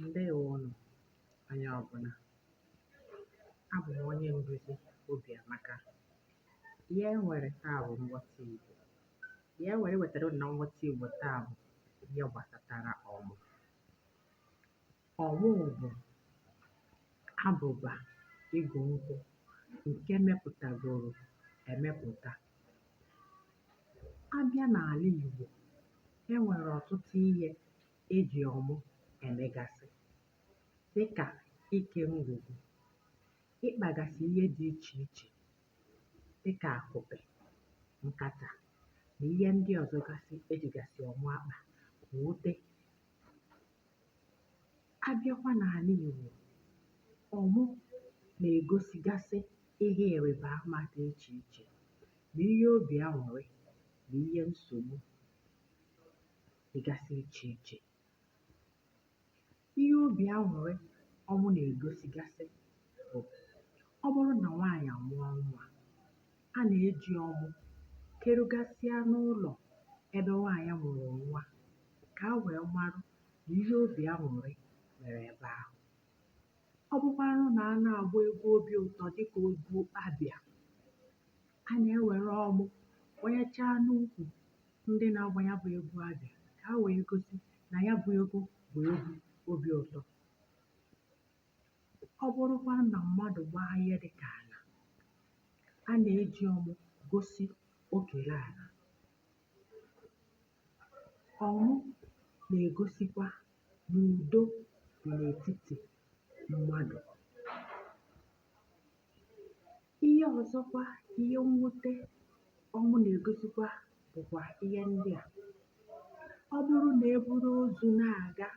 Ǹdeèwonù onye ọbụla. Abụ m onye nduzi Obiamaka. Ihe e nwere taa bụ nghọta Igbo. Ihe e nwere iwetara unu na nghọta Igbo taa bụ ihe gbasatara ọmụ. Ọmụ bụ abụba igu nkwụ nke mepụtagoro emepụta. A bịa n'ala Igbo, e nwere ọtụtụ ihe e ji ọmụ emegasị dịka ike ngwugwu, ịkpagasị ihe dị iche iche dịka akụpe, nkata na ihe ndị ọzọgasị ejigasị ọmụ akpa ma ute. A bịakwa n'ala Igbo, ọmụ na-egosigasị ihe ịrịba ama dị iche iche ma ihe obi aṅụrị ma ihe nsogbu dịgasị iche iche. Ihe obi aṅụrị ọmụ na-egosigasị bụ ọ bụrụ na nwaanyị amụọ nwa, a na-eji ọmụ kerụgasịa n'ụlọ ebe nwaanyị mụrụ nwa ka a wee marụ na ihe obi aṅụrị mere ebe ahụ. Ọ bụkwanụ na a na-agba egwu obi ụtọ dịka egwu abịa, a na-ewere ọmụ gbanyechaa n'ukwu ndị na-agba ya bụ egwu abịa ka ha wee gosi na ya bụ egwu bụ egwu obi ụtọ. Ọ bụrụkwanụ na mmadụ gbaa ihe dịka ala, a na-eji ọmụ gosi okele ala. Ọmụ na-egosikwa na udo dị n'etiti mmadụ. Ihe ọzọkwa ihe mwute ọmụ na-egosikwa bụkwa ihe ndị a. Ọ bụrụ na e buru ozu na-aga,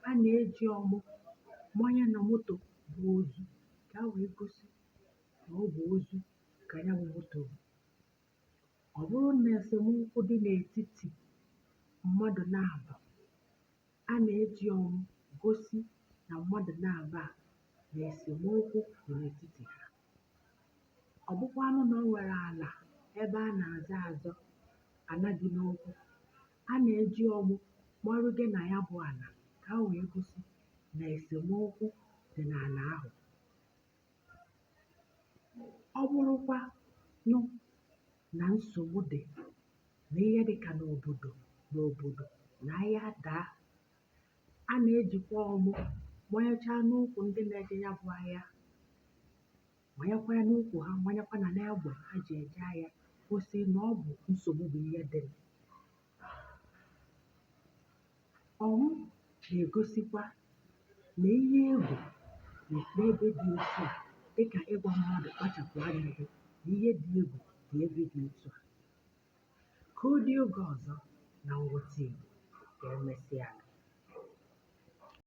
a na-eji ọmụ manye na moto bu ozu ka e wee gosi na ọ bụ ozu ka ya bụ moto bu. Ọ bụrụ na esemokwu dị n'etiti mmadụ naabọ, a na-eji ọmụ gosi na mmadụ naabọ a na esemokwu dị n'etiti ha. Ọ bụkwanụ na o nwere ala ebe a na-azọ azọ, ana dị n'okwu, a na-eji ọmụ gbaruge na ya bụ ala ka e wee gosi na esemokwu dị n'ala ahụ. Ọ bụrụkwanụ na nsogbu dị n'ihe dịka n'obodo n'obodo na agha daa, a na-ejikwa ọmụ manyechaa n'ukwu ndị na-eje ya bụ agha, manyekwa n'ukwu ha manyekwa na n'egbe ha ji eje agha gosi na ọ bụ nsogbu bụ ihe dịnụ. Ọmụ na-egosikwa na ihe egwu dị n'ebe dị otu a dịka ịgwa mmadụ kpachapụ anya gị na ihe dị egwu dị ebe dị otu a. Ka ọ dị oge ọzọ na nghọta Igbo. Ka emesịanụ.